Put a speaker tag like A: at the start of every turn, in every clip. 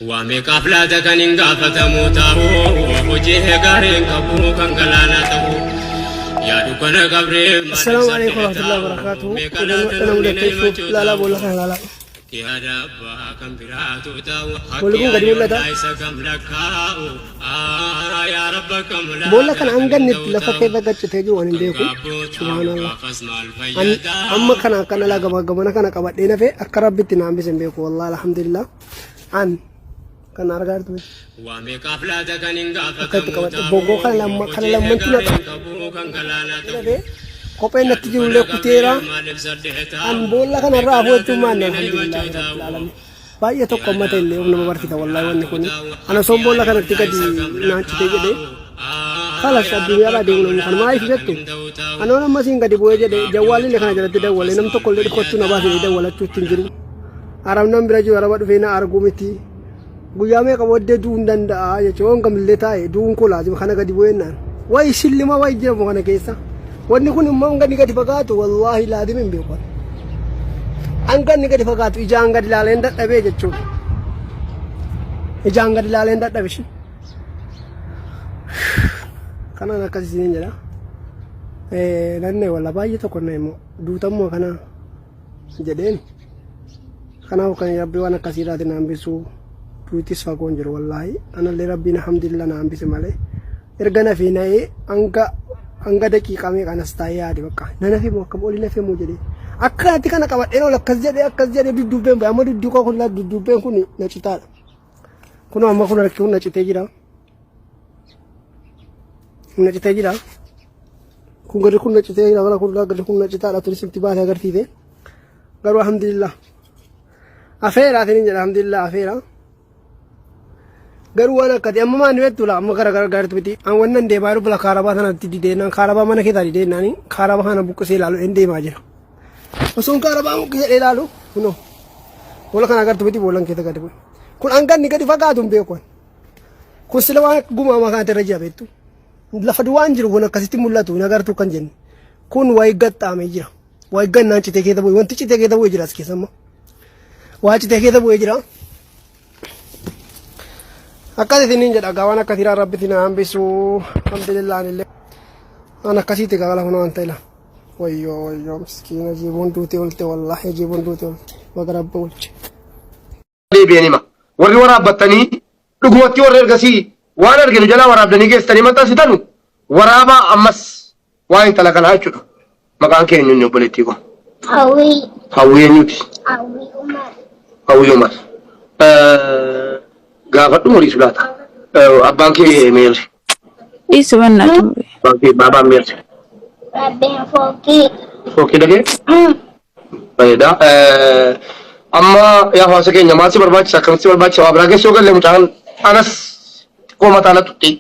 A: Waa meeqaaf laata kan hin gaafatamu ta'u hojii gaariin qabu kan galaana ta'u yaadu kana qabree
B: Assalaamu alaikum warahmatullahi wabarakatuh. Nama mudate ilaalaa boolla kana ilaalaa.
A: Yaada abbaa kan biraatu ta'u
B: Boolli kun gadi mul'ata.
A: isa kam lakkaa'u yaa rabba kam
B: Boolla kana hanga inni itti lafa keessa gaccitee jiru ani hin beeku. Subhaanallah. Ani amma kana akkana laa gama gamana kana qabadhee nafe akka rabbitti na hambise hin beeku. Wallahi alhamdulillah. An kan argaa jirtu miti.
A: Waa meeqaaf laata kan hin
B: Akka itti
A: gaafatamu
B: qabadhe
A: ta'u
B: boggoo kana lamma kana
A: hojii
B: lammantu na
A: gaariin qabu kan galaana ta'u
B: nafe kopheen natti jirullee kuteera.
A: maaliif saddeet
B: An boolla kana irraa hafuu jechuun maanni alhamdulillah rabbil alamin. Baay'ee tokko amma ta'e illee nama barsiisa wallahi wanni kun. Ana osoon boolla kanatti gadi naan citee jedhee kalas addunyaarraa deemu namni kan maaliif jettu. Anoon amma siin gadi bu'ee jedhe jawwaalli kana jalatti dawwalee nam tokko illee dhukattu na baasee dawwalachuu ittiin jiru. Arabnan bira jiru araba dhufee na arguu miti. Guyyaa meeqa booddee du'uu hin danda'a jechuun waan kamillee taa'e du'uun koo laazima kana gadi bu'eennaan. Wayi shillima wayi jedhamu kana keessa. Wanni kun immoo hanga inni gadi fagaatu wallaahi laazima hin beeku. Hanga inni gadi fagaatu ijaan gadi ilaaleen dadhabee jechuudha. Ijaan gadi ilaaleen dadhabe shi. Kanaan akkas isiniin jedha. Nanne walla baay'ee tokko na immoo duutammoo kana jedheen. Kanaaf kan rabbi waan akkasii irraati na hambisu duutis fagoon jiru wallaahi anallee rabbiin alhamdulillah na hambise malee erga nafee na'ee hanga hanga daqiiqaa meeqa anas taa'ee yaade bakka na nafee moo akkam oli nafee moo jedhee akkanatti kana qabadheen ol akkas jedhee akkas jedhee dudduubbeen ba'e amma dudduuqa kun laa dudduubbeen kun na citaadha kun amma kun harki kun na citee jira na citee jira kun gadi kun na citee jira kun gadi kun na citaadha tunis itti baasee agarsiise. Garuu alhamdulillah. Afeera isiniin jedha alhamdulillah afeera. Garuu waan akkati amma maan beektu la amma gara gara gaariitti miti. An wannan deemaa jiru bila kaarabaa sanatti dideenaan kaarabaa mana keessaa dideenaan kaarabaa kana buqqisee ilaalu hin deemaa jira. Osoon kaarabaa buqqisee ilaalu kunoo boolla kana agartu miti boollan keessa gadi bu'e. Kun hanga inni gadi fagaatu hin beeku. Kun sila waan gumaamaa kanatti irra jira beektu. Lafa duwwaan jiru kun akkasitti mul'atu hin agartu kan jennu. Kun wayii gaxxaamee jira. Waa eeggannaan citee keessa bu'e. Wanti citee keessa bu'e jira as keessa immoo. Waa citee keessa bu'ee jira. Akkas isiniin jedha gaa waan akkasiirraa rabbi isin haa hambisu. Alhamdulillah anillee. Waan akkasiiti gaa lafa waan ta'e Wayyoo wayyoo miskiina jibuun duute olte wallaahi jibuun duute olte. Baga rabbi oolche.
C: Deebi'een hima. Warri waraabbattanii dhugumatti warri ergasii waan arginu jalaa waraabdanii geessitanii maxxansitanu waraabaa ammas waan intala kanaa jechuudha. Maqaan kee eenyu inni obboleettii koo?
D: Hawwii.
C: Hawwii eenyuti?
D: Hawwii Umar.
C: Hawwii Umar. Gaafadhu horii sulaata. Abbaan kee meerri?
E: Dhiisi waan naa xumure.
C: Abbaan kee baabaan meerri?
D: Rabbeen fookii.
C: Fookii dhagee? Bareeda. Amma yaa hawaasa keenya maal si barbaachisa akkamitti si barbaachisa waa biraa keessa yoo galle mucaan anas xiqqoo mataa na tuqxi.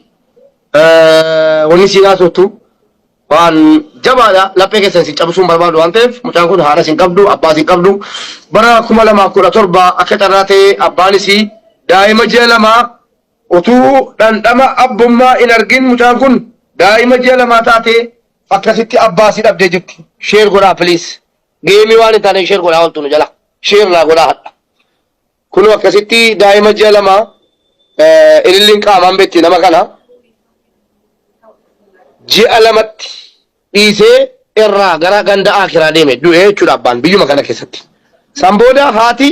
C: Wanni siin haasoftu waan jabaadha laphee keessan si cabsuu hin barbaadu waan ta'eef mucaan kun haadhas hin qabdu abbaas hin qabdu bara 2017 akka carraa ta'e abbaan isii daa'ima ji'a 2 utuu dhandhama abbummaa hin argin mucaan kun daa'ima ji'a 2 taate akkasitti abbaa isii dhabdee jirti. Share godhaa please. Geemii waan hin taane share godhaa ooltu nu jala. Share naa godhaa hadha. Kunoo akkasitti daa'ima ji'a 2 ililliin qaamaan beekti nama kana ji'a 2tti dhiisee irraa gara ganda aakiraa deeme du'ee jechuudha abbaan biyyuma kana keessatti. San booda haati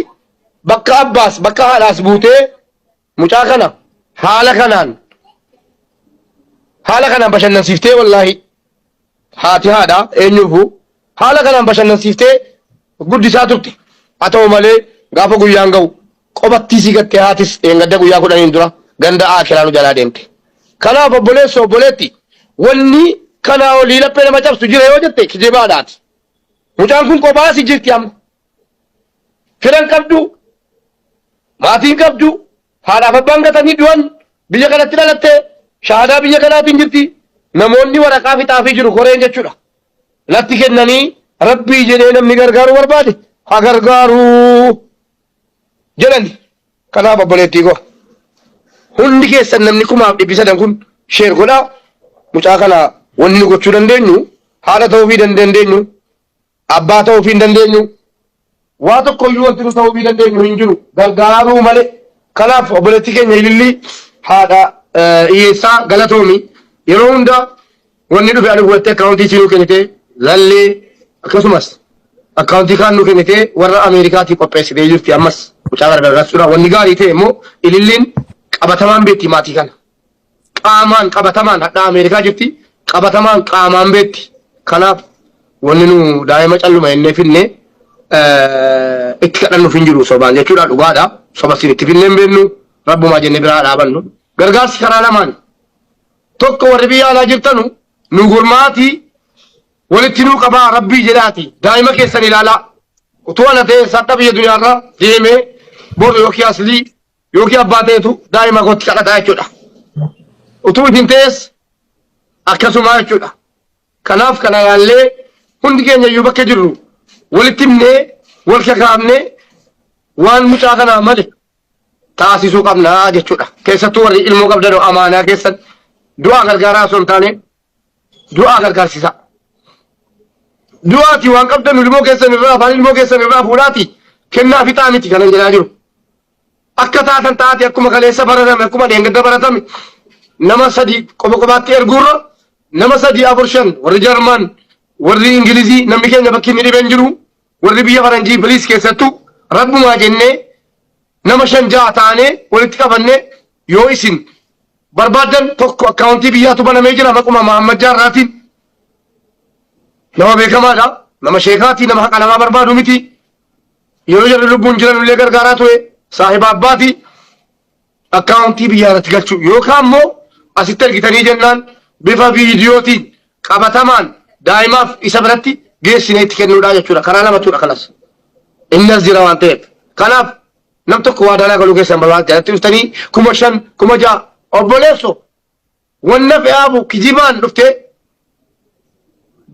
C: bakka abbaas bakka haadhaas buutee Mucaa kana haala kanaan haala kanaan bashannansiiftee wallaahi haati haadha eenyuufu haala kanaan bashannansiiftee guddisaa turte. Haa ta'u malee gaafa guyyaan ga'u qobattii sii gattee haatis dheengadda guyyaa 10n dura ganda aakiraa nu jalaa deemte. Kanaaf obboleessa obboleetti wanni kanaa olii laphee nama cabsu jira yoo jette kijibaadhaati. Mucaan kun qophaa si jirti amma. Fira hin qabdu, maatii hin qabdu, haadhaaf abbaan gatanii du'an biyya kanatti dhalatte, shahaadaa biyya kanaatiin jirti. Namoonni waraqaa fixaafii jiru koreen jechuudha. Natti kennanii rabbii jedhee namni gargaaruu barbaade haa gargaaruu jedhani. Kanaaf obboleettii koo hundi keessan namni 3,300 kun sheer godhaa mucaa kana wanni nu gochuu dandeenyu haadha ta'uufii dandeenyu Abbaa ta'uufii hin dandeenyu. Waa tokko iyyuu wanti nu ta'uufii dandeenyu hin jiru. Gargaaruu malee. Kanaaf obboleettii keenya Ilillii haadha hiyyeessaa galatoomi. Yeroo hunda wanni dhufe ani fudhattee akkaawuntii isii nuu kennite lallee akkasumas akkaawuntii kaan nuu kennite warra Ameerikaatii qopheessitee jirti ammas mucaa gargaarsuudha. Wanni gaarii ta'e immoo Ililliin qabatamaan beekti maatii kana. Qaamaan qabatamaan hadhaa Ameerikaa jirti qabatamaan qaamaan beekti. Kanaaf wanni nu daa'ima calluma jennee finne itti kadhannuuf hin jiru sobaan jechuudha dhugaadha. Soba isin itti finnee hin beeknu rabbumaa jennee biraa dhaabannu. Gargaarsi karaa lamaan tokko warri biyya alaa jirtanu nu gurmaatii walitti nuu qabaa rabbii jedhaati daa'ima keessan ilaalaa. Utuu ana ta'e sadha biyya duniyaarra deemee boru yookiin aslii yookiin abbaa ta'etu daa'ima kootti kadhataa jechuudha. Utuu isin ta'es akkasuma jechuudha. Kanaaf kana yaallee hundi keenya iyyuu bakka jirru walitti himnee wal kakaafnee waan mucaa kanaa male taasisuu qabna jechuudha. Keessattuu warri ilmoo qabdan amaanaa keessan du'aa gargaaraa osoo hin taane du'aa gargaarsisaa. Du'aati waan qabdan ilmoo keessan irraa afaan ilmoo keessan irraa fuudhaati kennaa fixaa miti kanan jedhaa jiru. Akka taatan taate akkuma kaleessa baratame akkuma dheengadda baratame nama sadi qofa qofaatti erguurra nama sadi afur shan warri Jarman warri Ingilizii namni keenya bakki inni dhibeen jiru warri biyya faranjii biliis keessattuu rabbumaa jennee nama shan ja'a taanee walitti qabannee yoo isin barbaaddan tokko akkaawuntii biyyaatu banamee jira maquma Mahammad Jaarraatiin nama beekamaadha nama sheekaati nama haqa namaa barbaadu miti Yeroo jarri lubbuun jiran illee gargaaraa ture saahiba abbaati akkaawuntii biyyaa irratti galchuu yookaan immoo asitti argitanii jennaan bifa viidiyootiin qabatamaan daa'imaaf isa biratti geessinee itti kennuudha jechuudha. Karaa lamatuudha kanas. Inni as jira waan ta'eef. Kanaaf nam tokko waadaa galuu keessan barbaada jalatti dhuftanii 5000 6000 obboleesso Wanna fe'aabu kijibaan dhuftee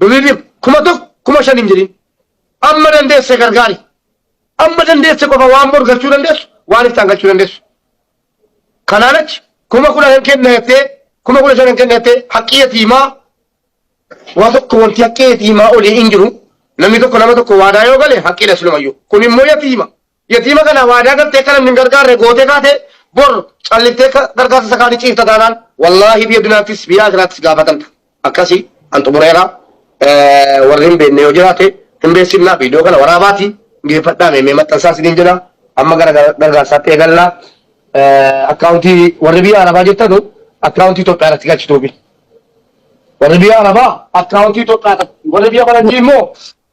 C: birrii 1000 5000 hin jedhin. Amma dandeesse gargaari. Amma dandeesse qofa waan bor galchuu dandeessu waan iftaan galchuu dandeessu. Kanaan achi 10,000 kenna jettee 15,000 kenna jettee haqqii yatiimaa waa tokko wanti haqqii yatiimaa olii hin jiru. Namni tokko nama tokko waadaa yoo gale haqqiidha silumayyuu. Kun immoo yatiima. Yatiima kana waadaa galtee akka namni hin gargaarre gootee kaate bor calliftee akka gargaarsa isa kaanii ciifta taanaan wallaahi biyya duniyaattis biyya akiraattis gaafatamta. Akkasi an xumureera. Warri hin beekne yoo jiraate hin beeksifna viidiyoo kana waraabaati geeffadhaa meemee maxxansaa isiniin jedha. Amma gara gargaarsaatti eegalla. Akkaawuntii warri biyya Arabaa jirtanu akkaawuntii Itoophiyaa irratti galchituufi. Warri biyya Arabaa akkaawuntii Itoophiyaa irratti warri biyya Faranjii immoo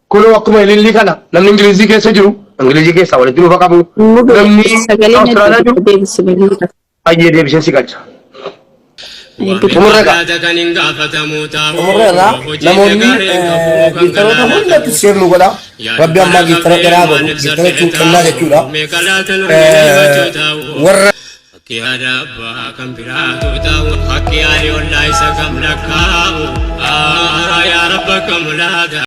C: Kunoo akkuma ilillii kana namni Ingilizii keessa jiru Ingilizii keessaa walitti dhufa qabu
E: Mube
C: namni
E: sagalee na
C: Awustiraaliyaa jiru
E: deebisi bareeda.
C: ayyee deebisee si galcha.
A: Xumurre kaa.
F: Xumurreerra namoonni giiftaroota hundatti sheer nu godha. Rabbi ammaa giiftara dheeraa godhu. Giiftara jechuun kennaa jechuudha. Warra
A: Hakki haadha abbaa kan biraatu ta'u hakki haadhi ollaa isa kam lakkaa'u yaa rabba kam laata.